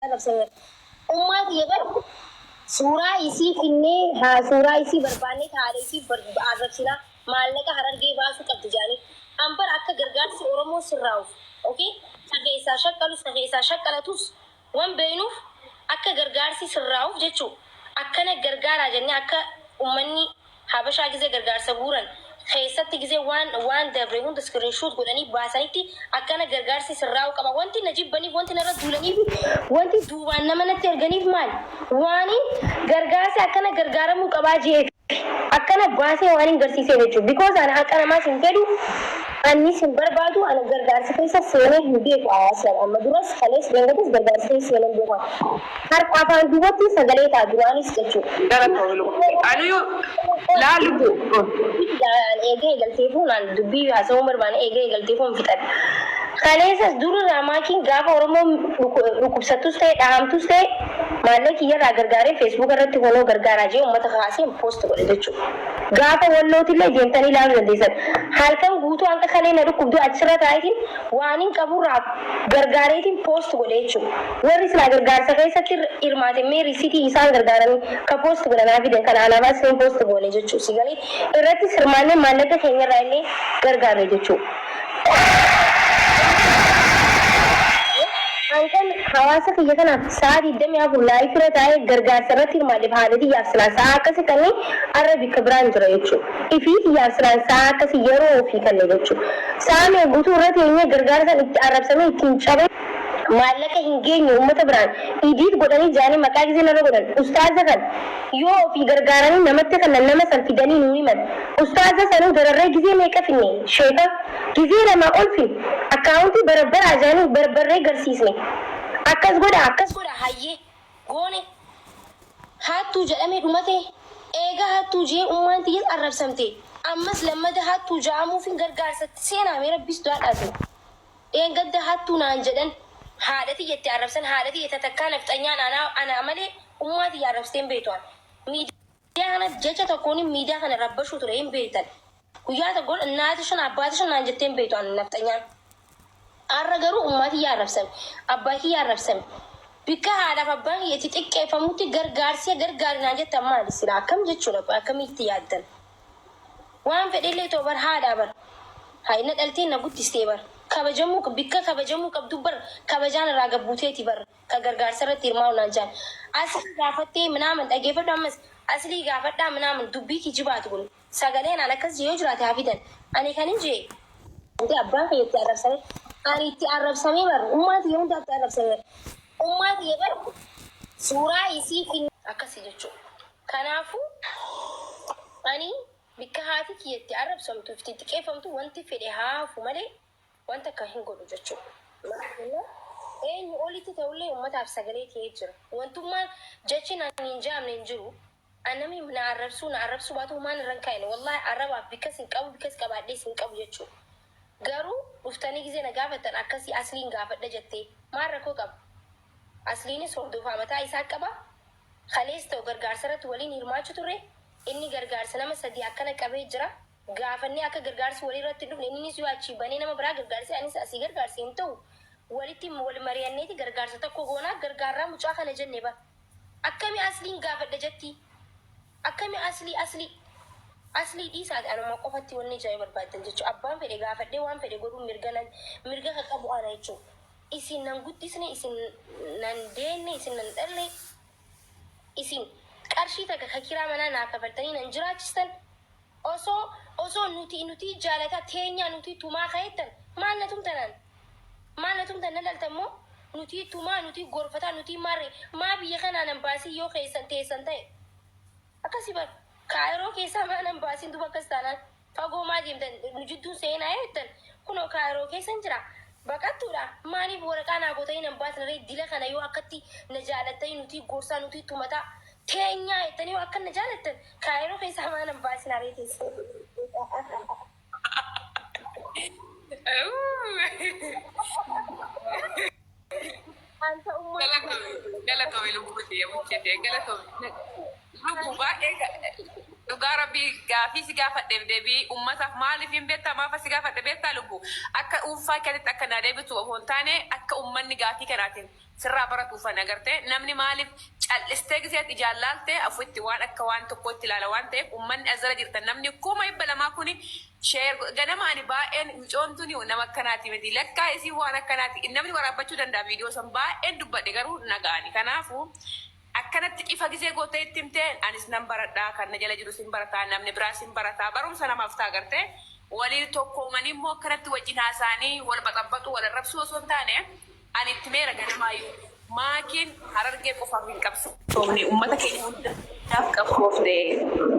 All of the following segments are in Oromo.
Arrabsame. Ummaa tiyya bar suuraa isii finnee haa suuraa isii barbaannee ta haadha isii arrabsinaa maallaqa Harargee baasuu qabdi ja'anii. An bar akka gargaarsi Oromoo sirraa'uuf ok ka keessaa shaqqalus ka keessaa shaqqalatus wan beeynuuf akka gargaarsi sirraa'uuf jechuu akkana gargaaraa jennee akka ummanni Habashaa gizee gargaarsa guuran keessatti gizee waan waan dabre hunda screenshot godhanii baasanitti akkana gargaarsi sirraa'uu qaba. Wanti na jibbaniif, wanti narra duulaniif, wanti duubaan nama natti erganiif maali? Waanin gargaarsi akkana gargaaramuu qabaa je'eef akkana baasee waanin garsiiseef jechuudha. Because ana haqa namaas hin fedhu, annis hin barbaadu, ana gargaarsa keessa seenee hin beeku aslan amma duras kalees dheengaddas gargaarsa keessa seenee hin beeku. Harka afaan duubatti sagalee ta'a duraanis jechuudha. Galatoomi lubbuu. Anuyu laa lubbu. An eega eegalteefuu naan dubbii haasawuu hin barbaanne eega eegalteefuu hin fixadha. Kaleessas durirraa maakiin gaafa Oromoon dhukkubsattus ta'e dhahamtus ta'e maallaqa kiyyarraa gargaaree feesbuuka irratti honoo gargaaraa jee uummata kakaasee post godhe jechuudha. Gaafa wallootillee deemtanii ilaaluu dandeessan. Halkan guutuu hanga kalee na dhukkubdu achirra taa'eetiin waanin qaburraa gargaareetiin post godhe jechuudha. Warri silaa gargaarsa keessatti hirmaate mee risitii isaan gargaaranii ka post godhan haa fidan kana anaaf asliin post goone jechuu si galee irrattis hirmaannee maallaqa keenyarraa illee gargaarre jechuu. Hanqan hawaasa kiyya kanaaf sa'aa 24 live irra taa'ee gargaarsa irratti hirmaadheef haadha tiyyaaf silaa sa'aa akkasi kanne arra bikka biraan jira jechuu. Ifii tiyyaaf silaan sa'aa akkasi yeroo ofii kanne jechuu. Sa'aa meeqa guutuu irra teenyee gargaarsan itti arrabsamee ittiin cabee maallaqa hin geenye ummata biraan edit godhanii ja'anii maqaa gizee narra godhan ustaaza kan yoo ofii gargaaranii namatti kannan nama san fidanii nuu himan ustaaza sanuu dararree gizee meeqa finne sheeka gizee lamaa ol finne akkaawuntii barabbaraa ja'anii barbarree garsiisne akkas godhaa akkas godhaa hayyee goone Haattuu jedhamee dhumate Eega haattuu je'ee ummaan tiyyas arrabsamte Ammas lammada haattuu ja'amuufin gargaarsatti seenaa mee Rabbii sodaadhaatii Dheengadda haattuu naan jedhan haadha tiyya itti arrabsan haadha tiyya ta takkaa nafxanyaan anaa ana malee ummaa tiyya arrabsitee hin beektu an miidiyaa kana jecha tokkoonin miidiyaa kana rabbashuu ture hin beektan Guyyaa tokko innaatishin abbaatishin naan jettee hin beektu an nafxanyaan. Arra garuu ummaa tiyya arrabsame. Abbaa kiyya arrabsame. Bikka haadhaaf abbaan kiyya itti xiqqeeffamutti gargaarsee gargaari naan jettan maali silaa akkam jechuudha qoy akkamitti yaaddan. Waan fedhellee ta'u bar haadhaa bar. Hay na dhaltee na guddistee bar. Kabajamuu bikka kabajamuu qabdu bar kabajaan irraa gad buuteeti bar ka gargaarsa irratti hirmaa'u naan jaan. Aslii gaafattee minaamin dhageeffadhu ammas aslii gaafadhaa minaamin dubbii kijibaati kun. Sagaleen an akkas jee yoo jiraate haa fidan. Ani kanin jee. Wanti abbaan kiyya itti arrabsame ani itti arrabsamee bar ummaa tiyya hundaa itti arrabsame bar ummaa tiyya bar suuraa isii fin akkasi jechuu kanaafuu ani bikka haati tiyya itti arrabsamtu itti xiqqeeffamtu wanti fedhe haa hafu malee Waan takka hin godhu jechuu. Maal jennaan eenyu olitti ta'ullee ummataaf sagalee ta'ee jira. Wantummaan jechi naan hin ja'amne hin jiru. An namni na arrabsuu na arrabsuu baatu humaan irra hin kaayne. Wallaahi arrabaaf bikkas hin qabu bikkas qabaadhees hin qabu jechuu. Garuu dhuftanii gizee na gaafattan akkasii asliin gaafadha jettee maal rakkoo qaba? Asliinis hordofaa mataa isaa qaba. Kalees ta'u gargaarsa irratti waliin hirmaachu turre. Inni gargaarsa nama 3 akkana qabee jira. Gaafannee akka gargaarsi walii irratti hin dhufne inninis yoo achii banee nama biraa gargaarse anis asii gargaarse hin ta'u walitti wal mari'anneeti gargaarsa tokko goonaa gargaarraa mucaa kana jenne bar akkami asliin gaafadha jettii akkami aslii aslii aslii dhiisaati anuma qofatti wanni ja'ee barbaaddan jechuu abbaan fedhe gaafadhee waan fedhe godhuun mirga nan mirga ka qabu ana jechuu isin nan guddisne isin nan deenne isin nan dhalle isin qarshii takka ka kiraa manaa naa kafaltanii nan jiraachistan Osoo osoo nuti nutii jaalata teenyaa nutii tumaa kahettan maal na tumtan an maal na tumtan na laltan moo nutii tumaa nutii gorfataa nutii maarre maa biyya kanaa nan baasiin yoo keessan teessan ta'e akkasi bar kaayiroo keessaa maa nan baasiin duba akkas taanaan fagoo maa deemtan nu jidduun seenaa yoo jettan kunoo kaayiroo keessan jira baqattuudha maaliif waraqaa naa gootanii nan baasna ree dila kana yoo akkatti na jaalattanii nutii gorsaa nutii tumataa Teenyaa jettanii yoo akkan na jaalattan kaayiroo keessaa maa nan baasinaa ree teessan. Anta ummaa Galatoomi, galatoomi lubbuu tiyya buchee tiyya galatoomi. Lubbuu baay'ee. Dhugaa Rabbii, gaafii si gaafadheef deebii ummataaf maaliif hin beektaa? Maaf si gaafadhe beektaa, lubbu? Akka dhuunfaa keetitti akka naa deebitu osoo hin taane, akka ummanni gaafii kanaatiin sirraa baratuufan agartee. Namni maaliif cal'istee giseetti ijaan laalte afutti waan akka waan tokkootti ilaala waan ta'eef, ummanni as jala jirtan, namni 200,000 kuni share ganama. Ani baay'een micoomtuun nama akkanaati miti, lakkaa isii waan akkanaati, namni waraabbachuu danda'a viidiyoo san. Baay'een dubbadhe garuu naga'ani. Kanaafuu akkanatti ifa gisee gootee itti himtee, anis nan baradhaa, kan na jala jiru sin barataa, namni biraa sin barataa, barumsa namaaf ta'a. Gartee waliin tokkoomanii immoo akkanatti wajjin haasa'anii wal baxabbatu, wal arrabsuu osoo hin taane, ani itti meera ganamaayyuu maakiin Harargee qofaaf hin qabsoofne, uummata keenya hundaaf qabsoofne.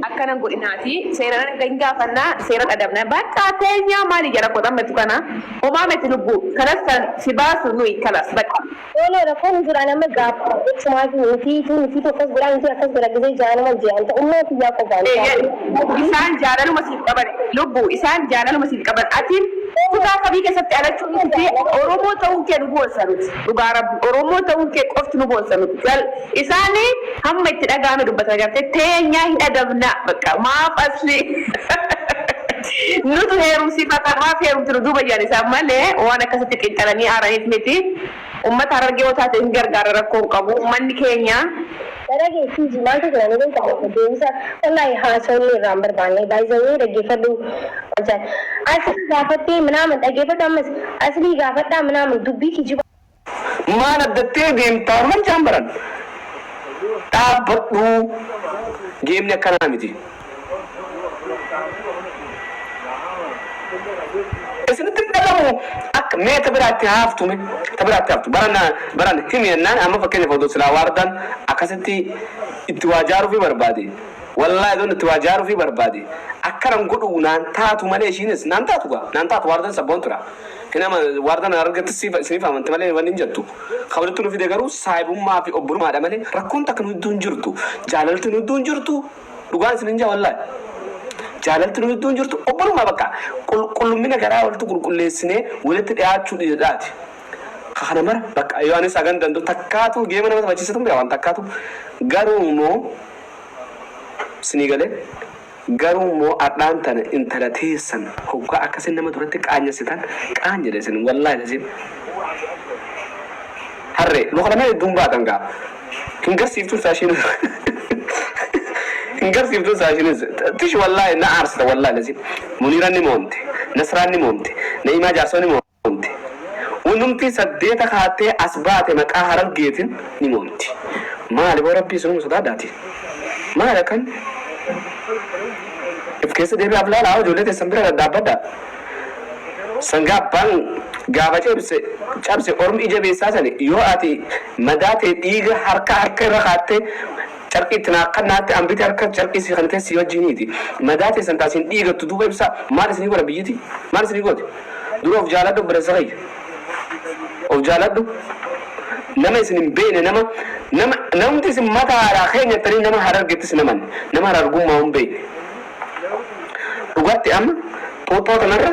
Akkanan godhinaati, seeraan hin gaafannaa, seeraan adabna, bakka teenyaa maali jara koxammatu kana homaa miti. Lubbuu kanas kan si baasu nuyi kalas bakka. Tolee, rakkoon hin jiru. Ani amma gaafa jechumaa fi nuti akkas godhaa, nuti akkas godha gisee jaanuma jiran ta'ummaa kiyyaa qofaan. Isaan jaalaluma siif qaban, lubbu, isaan jaalaluma siif qaban. Atiin kutaa kamii keessatti alachuu miti, Oromoo ta'uun kee nu boonsa nuti. Dhugaa Rabbi, Oromoo ta'uun kee qofti nu boonsa nuti. Isaani hamma itti dhaga'ame dubbatan, gartee teenyaa hin adabna bakka. Maaf asli nutu heerumsiifata, maaf heerumti nu duuba jedhan isaan malee waan akkasitti xiinxalanii aaraniif miti. Uummata Harargee yoo taate hin gargaara, rakkoo hin qabu uummanni keenya. Dhaggeeffii maaltu jira ni beektaa? Deebisa wallahi haasawni irraa hin barbaanne baay'ee dhaggeeffadhu. Aslii gaafattee minaamin dhaggeeffadhu, ammas aslii gaafadhaa minaamin dubbii kijiba. Maal addattee deemtaa? Mancaan baran dhaabbadhu, geemni akkanaa miti. Isinitti hin dhagamu akka mee ta biraatti haaftu, mee ta biraatti haaftu. Baran baran himi jennaan, amma fakkeenyaaf odoo silaa waardaan akkasitti itti waa jaaruufii barbaade, wallaahi odoon itti waa jaaruufii barbaade akkanan godhu naan taatu malee, ishiinis naan taatu gaa, naan taatu. Waardan sabboontuudha. Hinama waardan argatti isiniif amante malee wanni hin jettu. Kabajatu nu fide garuu saahibummaa fi obbolummaadha malee rakkoon takka nu gidduu hin jirtu. Jaalalti nu gidduu hin jirtu. Dhugaan isin hin jaa, wallaahi. Jaalalti nu gidduu hin jirtu, obbolummaa bakka qulqullumina garaa walitti qulqulleessinee walitti dhiyaachuu dhiidhaati. Kana mara bakka yoo anis hagan danda'u takkaatu geema nama taphachiisatu hin waan takkaatu. Garuu immoo sinii galee, garuu immoo adhaan tana intala teessan hoggaa akkasin nama duratti qaanyessitan qaanyedha isin, wallaahi isin harree luka lama hedduun baatan gaa. Hin garsiiftuun isaa ishiin, hin garsiiftuun isaa ishiinis tish. Wallaahi na aarsita, wallaahi lazim. Muniiraan ni moomte, Nasraan ni moomte, Na'imaa Jaarsoo ni moomte, wanumti saddeeta kaattee as baate maqaa Harargeetiin ni moomti. Maali boo? Rabbii isinuma sodaadhaati. Maali akkan? If keessa deebi'aaf laalaa, ijoollee teessan bira dhadhaabbadha. Sangaa abbaan gaafa cabse cabse ormi ija beessaa sani, yoo ati madaa ta'e dhiiga harka harka irra kaattee carqii itti naakkannaatte ambiti harka carqii si kan teessi wajjiniiti. Madaa teessan taasiin dhiigattu duuba ibsaa maal isinii godha biyyiti? Maal isinii gooti? Dura of jaaladhu, obboleessa kiyya. Of jaaladhu. Nama isin hin beekne, nama namti isin mataadhaa keenyattanii nama Harargettis naman nama Harargummaa hin beekne. Dhugatti amma xuuxxoo tanarra,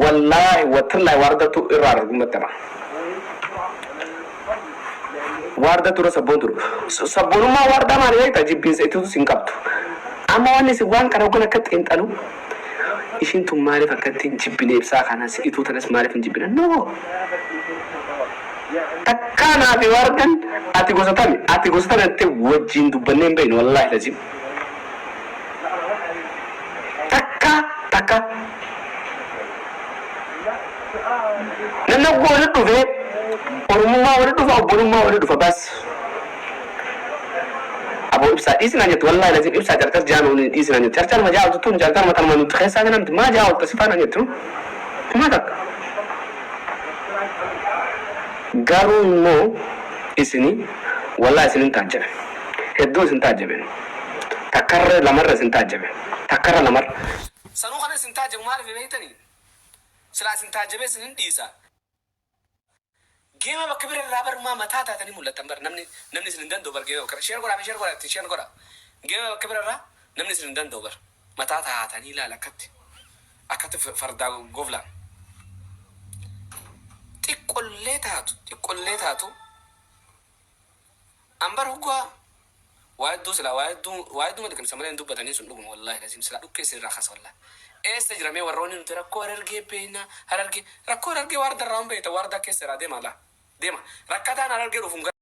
wallaahi watillaahi, waardatu irraa Harargummatti ama. Waarda dura sabboon turu. Sabboonummaa waardaa maali beektaa? Jibbiinsa ituutus hin qabdu. Amma wanni isin waan kana hoggan akka xiinxalu, ishiin tun maaliif akkatti hin jibbine ibsaa kanas, ituu tanas maaliif hin jibbine? No. Takkaa naafi waardan ati gosa tami, ati gosa tami jettee wajjin dubbannee hin beeknu, wallaahi lazim. Takka takka. Namni ogguu walitti dhufee Oromummaa walitti dhufa, obbolummaa walitti dhufa bas. Aboo ibsaa dhiisinaan jettu, wallaahi lazim, ibsaa carcar jaan dhiisinaan jettu. Carcar ma jaa oltu tun, carcar ma tanuma nuti keessaa kanamti maa jaa olta sifaanaan jettu. Maa takka. Garuu immoo isini wallaahi isinin taajjabe. Hedduu isin taajjabe. Takkarra lamarra isin taajjabe. Takkarra lamarra. Sanuu kana isin taajjabu maaliif beektanii? Silaa isin taajjabee isin hin dhiisa. Geema bakka bira irraa barumaa mataa taatanii mul'attan bar, namni isin hin danda'u bar. Geema bakka share godhaa, share godhaa, ittiin share godhaa. Geema bakka bira irraa namni isin hin danda'u bar. Mataa taatanii ilaala, akkatti akkatti fardaa goflaan. Xiqqollee taatu, xiqqollee taatu ambar hoggaa Waa hedduu silaa waa hedduu waa hedduu liqimsa malee hin dubbatanii sun dhuguma wallaahi lasiin silaa dhukkee isin irraa kaasa wallaahi. Eessa jira mee warroonni nuti rakkoo Harargee beekna? Harargee rakkoo Harargee waarda irraa hin beekta, waardaa keessa irraa deema laa deema, rakkataan Harargee dhufu hin.